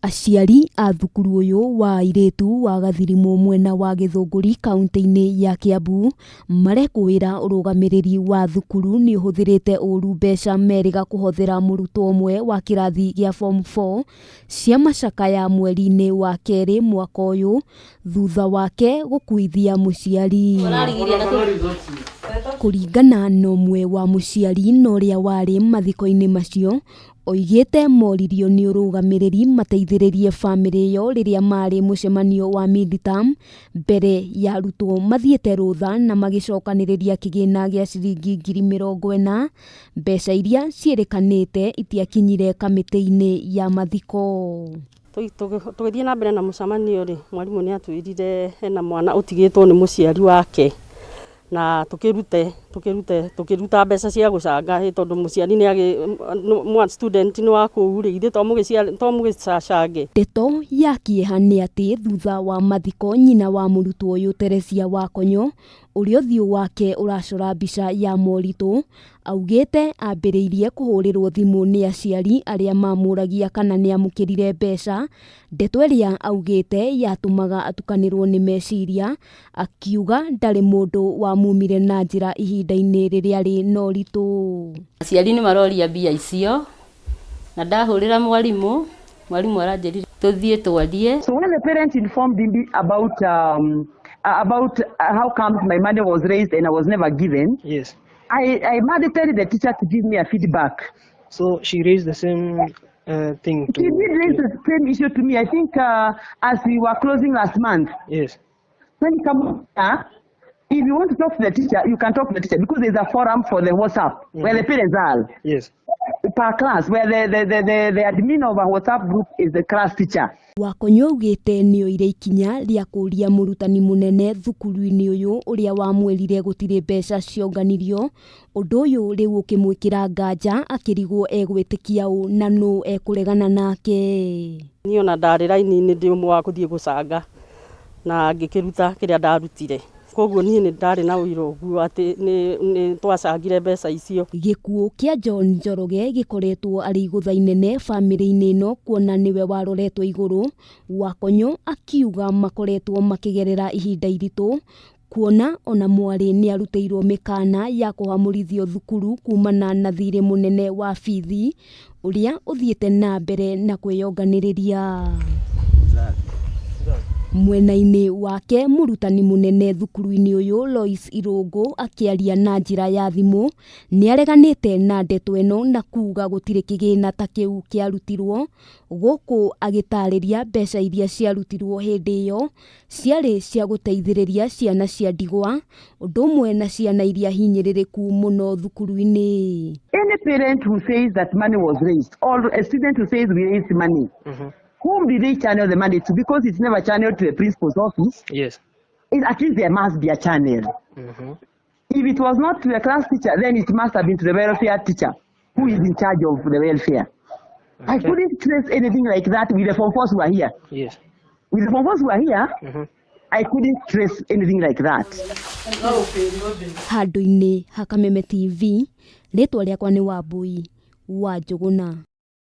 Aciari a thukuru ũyũ wa airĩtu wa Gathirimu mwena wa Gĩthũngũri kaunti-inĩ ya Kiambu marekũĩra ũrũgamĩrĩri wa thukuru nĩ ũhũthĩrĩte ũru mbeca merĩga kũhothera mũrutwo ũmwe wa kĩrathi gĩa form 4 cia macakaya mweri-inĩ wa kerĩ mwaka ũyũ thutha wake gũkuithia mũciari. Kũringana na ũmwe wa mũciari na ũrĩa warĩ mathiko-inĩ macio, oigĩte moririo nĩ ũrũgamĩrĩri mateithĩrĩrie bamĩrĩ ĩyo rĩrĩa marĩ mũcemanio wa mid-term mbere ya arutwo mathiĩte rũtha na magĩcokanĩrĩria kĩgĩna gĩa ciringi 40,000, mbeca iria ciĩrĩkanĩte itiakinyire kamĩtĩ-inĩ ya mathiko. Tũgĩthiĩ na mbere na mũcemanio rĩ, mwarimũ nĩ atwĩrire hena mwana ũtigĩtwo nĩ mũciari wake na tũkĩrute tũkĩrute tũkĩruta mbeca cia gũcanga ĩ tondũ mũciari nĩ agĩ student nĩ wa kũu rĩ, ithuĩ to mũgĩcange. Ndeto ya kĩeha nĩ atĩ thutha wa mathiko nyina wa mũrutwo ũyũ Teresia Wakonyo ũrĩa ũthiũ wake ũracora mbica ya moritũ augĩte ambĩrĩirie kũhũrĩrwo thimũ nĩ aciari arĩa mamũragia kana nĩamũkĩrire mbeca, ndeto ĩrĩa augĩte yatũmaga atukanĩrwo nĩ meciria, akiuga ndarĩ mũndũ wamumire na njĩra ihinda-inĩ rĩrĩa arĩ na ũritũ. Aciari nĩ maroria mbia icio na ndahũrĩra mwarimũ, mwarimũ aranjĩrire tũthiĩ twarie. So when the parents informed me about how comes my money was raised and I was never given, I mandated the teacher to give me a feedback. So she raised the same thing to She did raise the same issue to me. I think as we were closing last month. When you come here, if you want to talk to the teacher, you can talk to the teacher because there's a forum for the WhatsApp where the parents are. Per class, where the admin of a WhatsApp group is the class teacher. Wakonyo augĩte nĩoire ikinya rĩa kũria mũrutani mũnene thukuru-inĩ ũyũ ũrĩa wamwĩrire gũtirĩ mbeca cionganirio, ũndũ ũyũ rĩu ũkĩmwĩkĩra nganja akĩrigwo egwĩtĩkia ũ na nũ ekũregana nake. Niĩ ona ndarĩ raini-inĩ ndĩ ũmwe wa gũthiĩ gũcanga na ngĩkĩruta kĩrĩa ndarutire, koguo niĩ nĩ ndarĩ na ũira ũguo atĩ nĩ twacangire mbeca icio. Gĩkuũ kĩa John Njoroge gĩkoretwo arĩ igũtha inene bamĩrĩ-inĩ ĩno kuona nĩwe waroretwo igũrũ. Wakonyo akiuga makoretwo makĩgerera ihinda iritũ kuona ona mwarĩ nĩarutĩirwo mĩkana ya kũhamũrithio thukuru kumana na thirĩ mũnene wa bithi ũrĩa ũthiĩte na mbere na kwĩyonganĩrĩria. Mwena-inĩ wake mũrutani mũnene thukuru-inĩ ũyũ Lois Irũngũ akĩaria na njĩra ya thimũ nĩareganĩte na ndeto ĩno na kuga gũtirĩ kĩgĩna ta kĩu kĩarutirwo, gũkũ agĩtarĩria mbeca iria ciarutirwo hĩndĩ ĩyo ciarĩ cia gũteithĩrĩria ciana cia ndigwa ũndũ ũmwe na ciana iria hinyĩrĩrĩku mũno thukuru-inĩ. Any parent who says that money was raised or a student who says we raised money, whom did they channel the money to? Because it's never channeled to the principal's office. At least there must be a channel. If it was not to the class teacher, then it must have been to the welfare teacher who is in charge of the welfare. I couldn't trace anything like that with the form fours who are here. With the form fours who are here, I couldn't trace anything like that. Handũ-inĩ ha Kameme TV, rĩtwa rĩakwa nĩ Wambui wa Njũgũna.